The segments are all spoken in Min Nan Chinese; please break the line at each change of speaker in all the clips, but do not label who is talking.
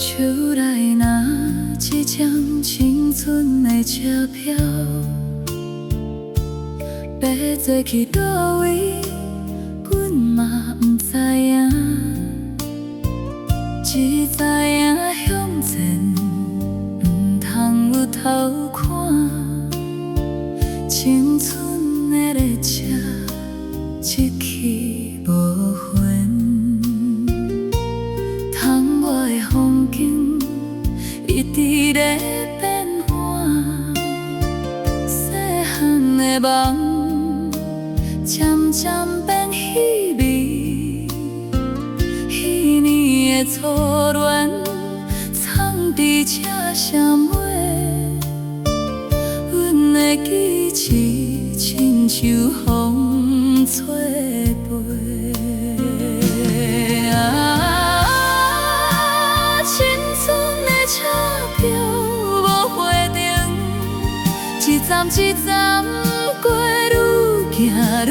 手內拿一張青春的車票，欲坐去佗位，阮嘛毋知影。只知影向前，毋通回頭看。青春的列車，一去無還。窗外的風景一直咧變換，細漢的夢漸漸變稀微，彼年的初戀藏佇車廂尾，阮的記憶親像風吹飛。啊，青春的車票無回程，一站一站過愈行愈遠。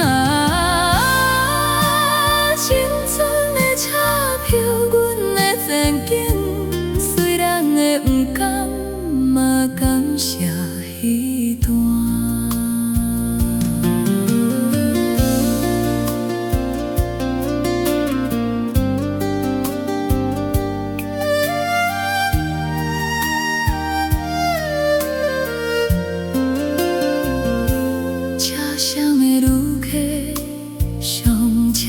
啊，青春的車票，阮的前景，雖然會毋甘，嘛感謝彼段。車廂的旅客上車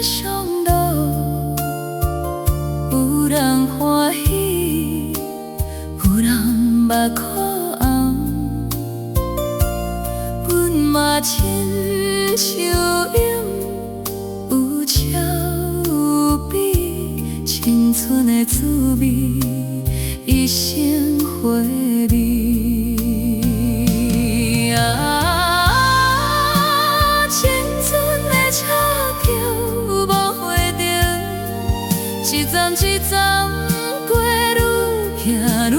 上落，有人歡喜，有人目眶紅。阮嘛親像湧，有笑有悲，青春的滋味，一生回味。啊，青春的車票無回程，一站一站過愈行愈遠。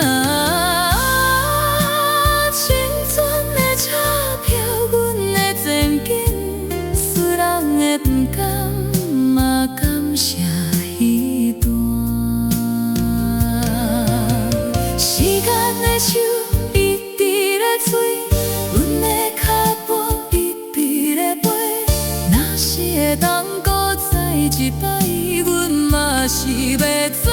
啊，青春的車票，阮的前景，雖然會毋甘，嘛感謝彼段。時間的手一直咧催，阮的腳步一直咧飛。若是會當閣再一擺，阮嘛是欲做。